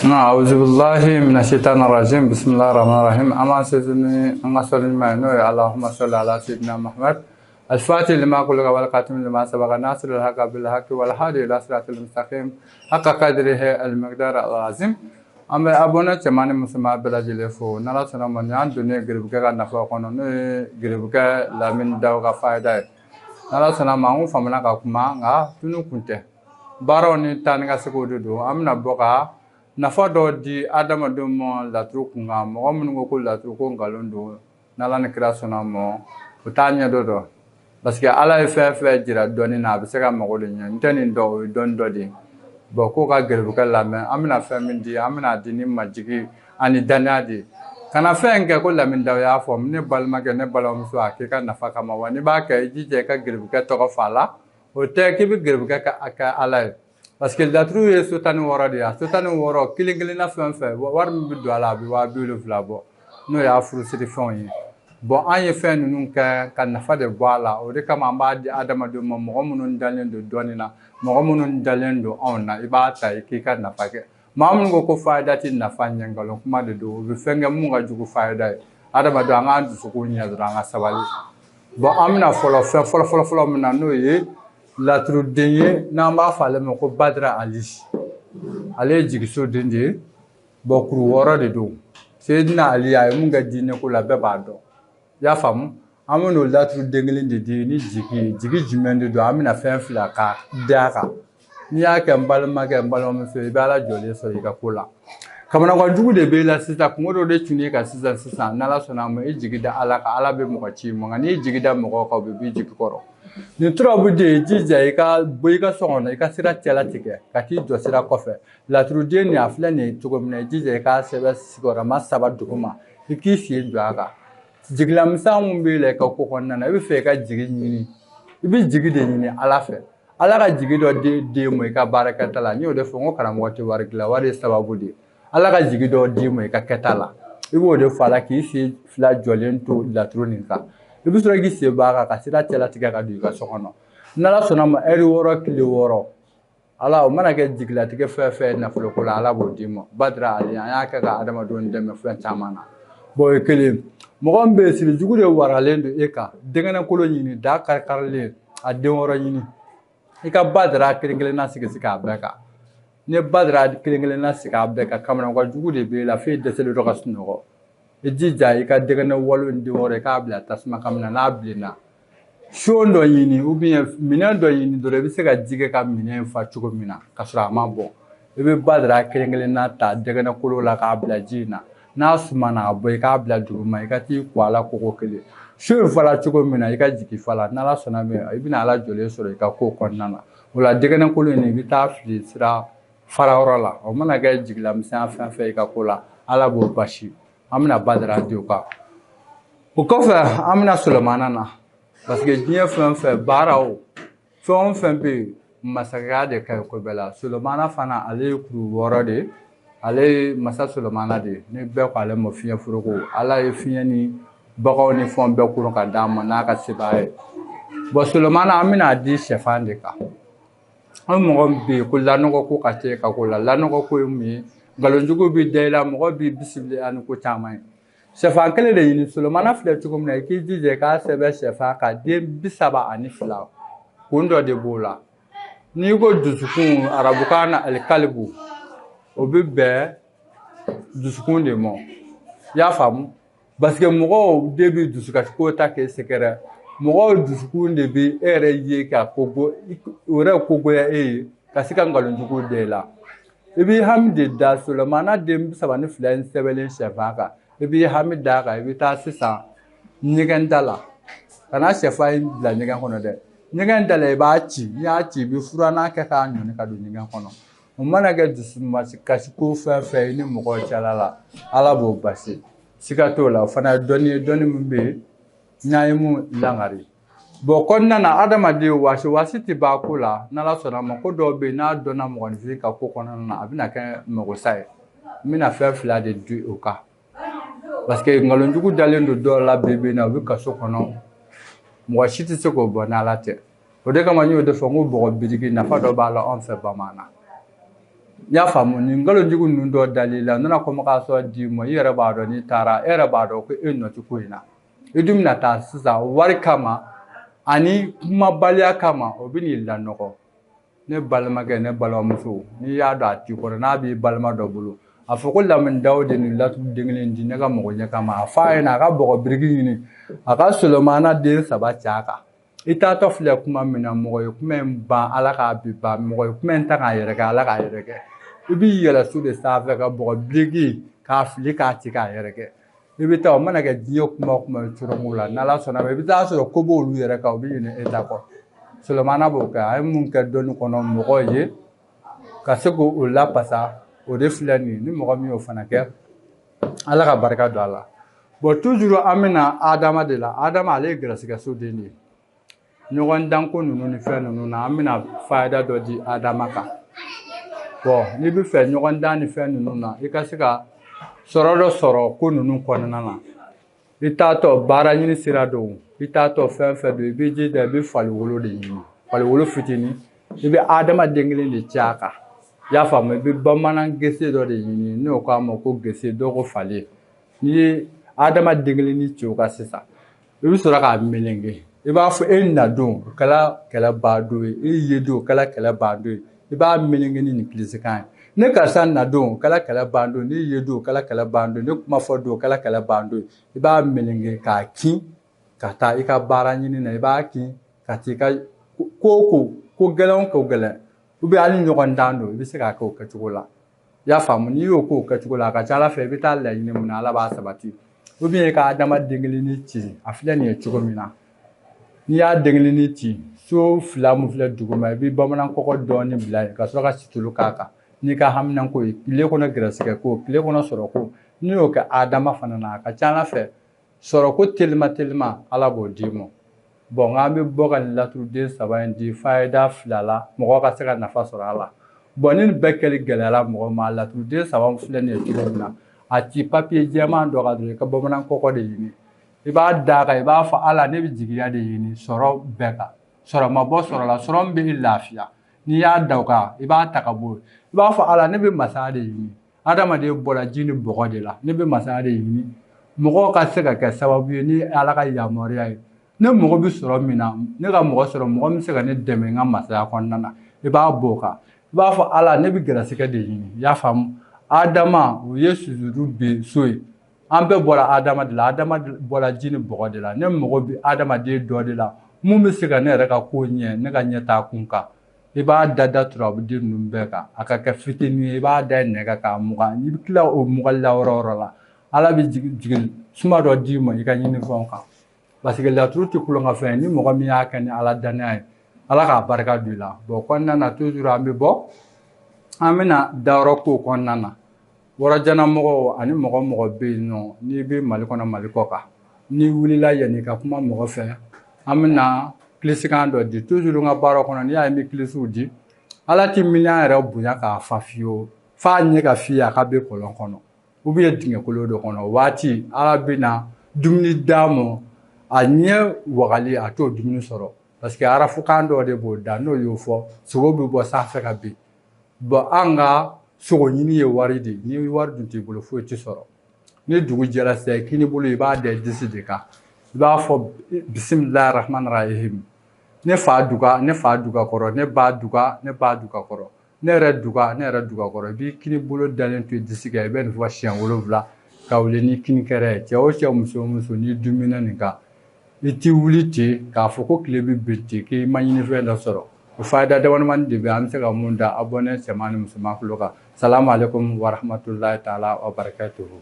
Auzubillahi minashaitanir rajim. Bismillahir rahmanir rahim. An b'an sinsin ni an ka sɔli ɲuman ye, n'o ye Allahumma salli ala sayyidina Muhammad. Al-Fatih lima ughliqa wal khatim lima sabaqa nasiril haqqa bil haqqi wal hadi ila siratil mustaqim haqqa qadrihi al miqdar al azim. An bɛ abonné cɛman ni musoman bɛɛ lajɛlen fo. N'Ala sɔnna ma, nin y'an donnen garibukɛ ka nafa kɔnɔ, n'o ye garibukɛ Lamini Daw ka fayida ye. N'Ala sɔnna ma, an kun famana ka kuma, nka tunu kun tɛ. Baaraw ni taa ni ka seginw de don. An bɛna bɔ ka nafa dɔ di adamadenw ma laturu kun kan. Mɔgɔ minnu ko ko laturu ko nkalon don, n'Ala ni kira sɔnna ma, u t'a ɲɛdɔn dɔn. Parce que Ala ye fɛn fɛn jira dɔnni na, a bɛ se ka mago de ɲɛ. N tɛ nin dɔn, o ye dɔnni dɔ de ye. Bon, k'o ka garibukɛ lamɛn. An bɛna fɛn min di, an bɛna di ni majigi ani danaya de ye. Kana fɛn kɛ ko Lamini Daw y'a fɔ. Ne balimakɛ, ne balimamuso, a k'i ka nafa kama wa. N'i b'a kɛ, i jija i ka garibukɛ tɔgɔ fɔ a la. O tɛ k'i bɛ garibukɛ kɛ Ala ye. Parce que laturu ye so 16 de ye. A so 16 kelen kelenna fɛn fɛn, wari min bɛ don a la, a bɛ 70,000 bɔ, n'o y'a furusiri fɛnw ye. Bon, an ye fɛn ninnu kɛ ka nafa de bɔ a la. O de kama an b'a di adamadenw ma. Mɔgɔ minnu dalen don dɔnni na, mɔgɔ minnu dalen don anw na, i b'a ta i k'i ka nafa kɛ. Maa minnu ko ko fayida tɛ nafa ɲɛ, nkalon kuma de don. U bɛ fɛn kɛ mun ka jugu fayida ye. Adamadenw, an k'an dusukun ɲɛ dɔrɔn, an ka sabali. Bon, an bɛna fɔlɔ fɛn fɔlɔ fɔlɔ fɔlɔ min na, n'o ye laturuden ye, n'an b'a fɔ ale ma ko Badara Ali. Ale ye jigiso den de ye. Bon, kuru 6 de don. Seyidina Ali, a ye mun kɛ diinɛ ko la, bɛɛ b'a dɔn. I y'a faamu? An bɛn'o laturuden kelen de di ni jigi ye. Jigi jumɛn de don? An bɛna fɛn fila ka d'a kan. N'i y'a kɛ, n balimakɛ, n balimamuso, i bɛ Ala jɔlen sɔrɔ i ka ko la. Kamanagan jugu de b'e la sisan, kungo dɔ de tun ye ka sisan sisan. N'Ala sɔnna a ma, i jigi da Ala kan, Ala bɛ mɔgɔ ci ma. Nka n'i jigi da mɔgɔw kan, u bɛ b'i jigi kɔrɔ. Nin turabu de ye, jija i ka bɔ i ka so kɔnɔ, i ka sira cɛlatigɛ ka t'i jɔ sira kɔfɛ. Laturuden nin, a filɛ nin ye cogo min na, i jija i k'a sɛbɛn sigiyɔrɔma 3 duguma, i k'i sen jɔ a kan. Jigilamisɛn min b'e la i ka ko kɔnɔna na, i bɛ fɛ i ka jigi ɲini, i bɛ jigi de ɲini Ala fɛ. Ala ka jigi dɔ d'e ma i ka baarakɛta la. N y'o de fɔ, n ko karamɔgɔ tɛ wari dilan, wari ye sababu de ye. Ala ka jigi dɔ d'i ma i ka kɛta la, i b'o de fɔ a la k'i sen fila jɔlen to laturu nin kan. I bɛ sɔrɔ k'i sen bɔ a kan ka sira cɛlatigɛ ka don i ka so kɔnɔ. N'Ala sɔnna ma, ɛri 6 tile 6, Ala, o mana kɛ jigilatigɛ fɛn fɛn ye nafoloko la, Ala b'o d'i ma. Badara Ali, an y'a kɛ ka adamadenw dɛmɛ fɛn caman na. Bon, o ye kelen. Mɔgɔ min bɛ yen, siri jugu de waralen don e kan, denkɛnɛkolo ɲini, da kari-karilen, a den 6 ɲini. I ka Badara kelen kelenna sigi sigi a bɛɛ kan. N'i ye Badara kelen kelenna sigi a bɛɛ kan, kamanagan jugu de b'e la f'e dɛsɛlen don ka sunɔgɔ. I jija i ka denkɛnɛ walo in den 6, i k'a bila tasuma kan na. N'a bilenna, son dɔ ɲini ou bien minɛn dɔ ɲini dɔrɔn, i bɛ se ka ji kɛ ka minɛn fa cogo min na ka sɔrɔ a ma bɔn. I bɛ Badara kelen kelenna ta denkɛnɛkolo la k'a bila ji in na. N'a sumana, a bɔ, i k'a bila duguma, i ka t'i ko a la koko kelen. So in fala cogo min na, i ka jigin fala. N'Ala sɔnna min, i bɛna Ala jɔlen sɔrɔ i ka ko kɔnɔna na. O la, denkɛnɛkolo in, i bɛ taa fili sira farayɔrɔ la. O mana kɛ jigilamisɛnya fɛn fɛn i ka ko la, Ala b'o basi. An bɛna Badara di o kan. O kɔfɛ, an bɛna Solomana na. Parce que diɲɛ fɛn fɛn, baaraw fɛn o fɛn bɛ yen, masakɛya de ka ɲi ko bɛɛ la. Solomana fana, ale ye kuru 6 de ye. Ale ye masa Solomana de ye. Ni bɛɛ ko ale ma fiɲɛ foroko, Ala ye fiɲɛ ni baganw ni fɛnw bɛɛ kurun ka d'a ma n'a ka sebaaya ye. Bon, Solomana, an bɛna di sɛfan de kan. An mɔgɔ min bɛ yen ko lanɔgɔ ko ka t'e ka ko la, lanɔgɔ ko ye mun ye? Nkalonjugu bɛ da i la, mɔgɔ b'i bisimila ni ko caman ye. Sɛfan kelen de ɲini. Solomana filɛ cogo min na, i k'i jija i k'a sɛbɛn sɛfan kan den 32. Kun dɔ de b'o la. N'i ko dusukun, arabukan na alikalibu, o bɛ bɛn dusukun de ma. I y'a faamu? Parce que mɔgɔw de bɛ dusukasi ko ta k'e sɛgɛrɛ. Mɔgɔw dusukun de bɛ e yɛrɛ ye ka ko o yɛrɛ ko goya e ye ka se ka nkalonjugu da e la. I b'i hami de da Solomana den 32 in sɛbɛnlen sɛfan kan. I b'i hami d'a kan, i bɛ taa sisan ɲɛgɛn da la. Kana sɛfan in bila ɲɛgɛn kɔnɔ dɛ. Ɲɛgɛn da la, i b'a ci. N'i y'a ci, i bɛ furannan kɛ k'a ɲɔni ka don ɲɛgɛn kɔnɔ. O mana kɛ dusukasi ko fɛn fɛn ye ni mɔgɔw cɛla la, Ala b'o basi. Siga t'o la. O fana ye dɔnni ye, dɔnni min bɛ yen n'an ye mun langari. Bon, kɔnɔna na, adamaden wasi wasi tɛ ban ko la. N'Ala sɔnna a ma, ko dɔw bɛ yen, n'a dɔnna mɔgɔninfin ka ko kɔnɔna na, a bɛna kɛ magosa ye. N bɛna fɛn fila de di o kan. Parce que nkalonjugu dalen don dɔw la bi bi in na, u bɛ kaso kɔnɔ, mɔgɔ si tɛ se k'o bɔ n'Ala tɛ. O de kama n y'o de fɔ, n ko bɔgɔ biriki nafa dɔ b'a la anw fɛ bamanan. I y'a faamu, nin nkalonjugu ninnu dɔ dali la, nana convocation d'i ma, i yɛrɛ b'a dɔn n'i taara, e yɛrɛ b'a dɔn ko e nɔ tɛ ko in na. I dun bɛna taa sisan wari kama ani kumabaliya kama, o bɛ n'i lanɔgɔ. Ne balimakɛ, ne balimamuso, n'i y'a dɔn a t'i kɔrɔ, n'a b'i balima dɔ bolo, a fɔ ko Lamini Daw de nin laturu den kelen di ne ka mɔgɔ ɲɛ kama, a f'a ɲɛna a ka bɔgɔ biriki ɲini, a ka Solomana den 3 ci a kan. I taatɔ filɛ kuma min na, mɔgɔ ye kuma in ban, Ala k'a bi ban, mɔgɔ ye kuma in ta k'a yɛrɛ kɛ, Ala k'a yɛrɛ kɛ. I b'i yɛlɛ so de sanfɛ ka bɔgɔ biriki k'a fili k'a ci k'a yɛrɛ kɛ. I bɛ taa, o mana kɛ diɲɛ kuma o kuma ye coronko la, n'Ala sɔnna ma, i bɛ taa sɔrɔ ko b'olu yɛrɛ kan, u bɛ ɲinɛ e ta kɔ. Solomana b'o kɛ, a ye mun kɛ dɔnni kɔnɔ mɔgɔw ye ka se k'o lapasa, o de filɛ nin ye. Ni mɔgɔ min y'o fana kɛ, Ala ka barika don a la. Bon, toujours an bɛna Adama de la. Adama ale ye gɛrɛsɛgɛ soden de ye. Ɲɔgɔn danko ninnu ni fɛn ninnu na, an bɛna fayida dɔ di Adama kan. Bon, n'i bɛ fɛ ɲɔgɔn dan ni fɛn ninnu na, i ka se ka sɔrɔ dɔ sɔrɔ ko ninnu kɔnɔna na, i taatɔ baara ɲini sira don, i taatɔ fɛn fɛn don, i b'i jija, i bɛ faliwolo de ɲini, faliwolo fitinin, i bɛ Adama den kelen de ci a kan. I y'a faamu, i bɛ bamanan gese dɔ de ɲini, n'o k'a ma ko gese, dɔw ko falen. N'i ye Adama den kelen ni ci o kan sisan, i bɛ sɔrɔ k'a meleke. I b'a fɔ e na don, o kɛra kɛlɛ ban don ye, e ye don, o kɛra kɛlɛ ban don ye. I b'a meleke ni nin kilisikan ye. Ne karisa na don, o kɛra kɛlɛ ban don, ne ye don, o kɛra kɛlɛ ban don, ne kuma fɔ don, o kɛra kɛlɛ ban don ye. I b'a meleke k'a kin ka taa i ka baara ɲini na, i b'a kin ka t'i ka ko o ko, ko gɛlɛn o ko gɛlɛn, ou bien hali ɲɔgɔn dan don, i bɛ se k'a kɛ o kɛcogo la. I y'a faamu, n'i y'o k'o kɛcogo la, a ka ca Ala fɛ i bɛ taa laɲini mun na, Ala b'a sabati. Ou bien i ka Adama den kelen ci, a filɛ nin ye cogo min na, n'i y'a den kelen ci, so 2 mun filɛ duguma, i bɛ bamanan kɔgɔ dɔɔni bila yen ka sɔrɔ ka situlu k'a kan. N'i ka haminanko ye, tile kɔnɔ gɛrɛsɛgɛ ko, tile kɔnɔ sɔrɔ ko, n'i y'o kɛ Adama fana na, a ka ca Ala fɛ sɔrɔ ko telima telima, Ala b'o d'i ma. Bon, an bɛ bɔ ka nin laturuden 3 in di fayida 2 la, mɔgɔ ka se ka nafa sɔrɔ a la. Bon, ni nin bɛɛ kɛli gɛlɛyara mɔgɔ ma, laturuden 3 filɛ nin ye cogo min na, a ci papiye jɛman dɔ kan dɔrɔn, i ka bamanan kɔgɔ de ɲini, i b'a d'a kan, i b'a fɔ Ala, ne bɛ jigiya de ɲini sɔrɔ bɛɛ kan, sɔrɔ ma bɔ sɔrɔ la, sɔrɔ min bɛ i lafiya. N'i y'a da o kan, i b'a ta ka bɔ yen. I b'a fɔ Ala, ne bɛ masaya de ɲini, adamaden bɔra ji ni bɔgɔ de la, ne bɛ masaya de ɲini, mɔgɔw ka se ka kɛ sababu ye ni Ala ka yamaruya ye. Ne mago bɛ sɔrɔ min na, ne ka mɔgɔ sɔrɔ, mɔgɔ min bɛ se ka ne dɛmɛ n ka masaya kɔnɔna na, i b'a bɔ o kan. I b'a fɔ Ala, ne bɛ gɛrɛsɛgɛ de ɲini. I y'a faamu, Adama o ye sujuru bi so ye, an bɛɛ bɔra Adama de la, Adama bɔra ji ni bɔgɔ de la. Ne mago bɛ adamaden dɔ de la mun bɛ se ka ne yɛrɛ ka ko ɲɛ, ne ka ɲɛ t'a kun kan. I b'a da da turabuden ninnu bɛɛ kan, a ka kɛ fitinin ye, i b'a da nɛgɛ kan k'a mugan. N'i bɛ tila o muganli la yɔrɔ o yɔrɔ la, Ala bɛ jigin suma dɔ d'i ma i ka ɲinifɛnw kan. Parce que laturu tɛ kulonkɛfɛn ye, ni mɔgɔ min y'a kɛ ni Ala danaya ye, Ala k'a barika don i la. Bon, kɔnɔna na toujours an bɛ bɔ, an bɛna dayɔrɔ ko kɔnɔna na. Wɔrɔjanamɔgɔw ani mɔgɔ mɔgɔ bɛ yen nɔ, n'i bɛ Mali kɔnɔ, Mali kɔ kan, n'i wulila yanni ka kuma mɔgɔ fɛ, an bɛna kilisikan dɔ di. Toujours n ka baara kɔnɔ, n'i y'a ye n bɛ kilisiw di, Ala tɛ miliyɔn yɛrɛ bonya k'a fa fiyewu, f'a ɲɛ ka f'i ye a ka bɛ kɔlɔn kɔnɔ ou bien dingɛ kolon dɔ kɔnɔ. O waati Ala bɛna dumuni d'a ma, a ɲɛ wagali a t'o dumuni sɔrɔ, parce que arafukan dɔ de b'o da, n'o y'o fɔ, sogo bɛ bɔ sanfɛ ka bin. Bon, an ka sogo ɲini ye wari de ye, ni wari dun t'i bolo, foyi tɛ sɔrɔ. Ni dugu jɛra sisan, kini bolo i b'a da disi de kan, i b'a fɔ bisimilahi rahmani rahim, ne fa duga, ne fa duga kɔrɔ, ne ba duga, ne ba duga kɔrɔ, ne yɛrɛ duga, ne yɛrɛ duga kɔrɔ. I b'i kini bolo dalen to i disi kan, i bɛ nin fɔ siɲɛ 7 ka wuli ni kini kɛrɛ ye. Cɛ o cɛ, muso o muso, n'i dumina nin kan, i t'i wuli ten k'a fɔ ko tile bɛ bin ten k'i ma ɲini fɛn dɔ sɔrɔ. O fayida damadamani de bɛ an bɛ se ka mun da abonné cɛman ni musoman tulo kan. Salamu aleykum wa rahmatulahi taala wa barakatuhu.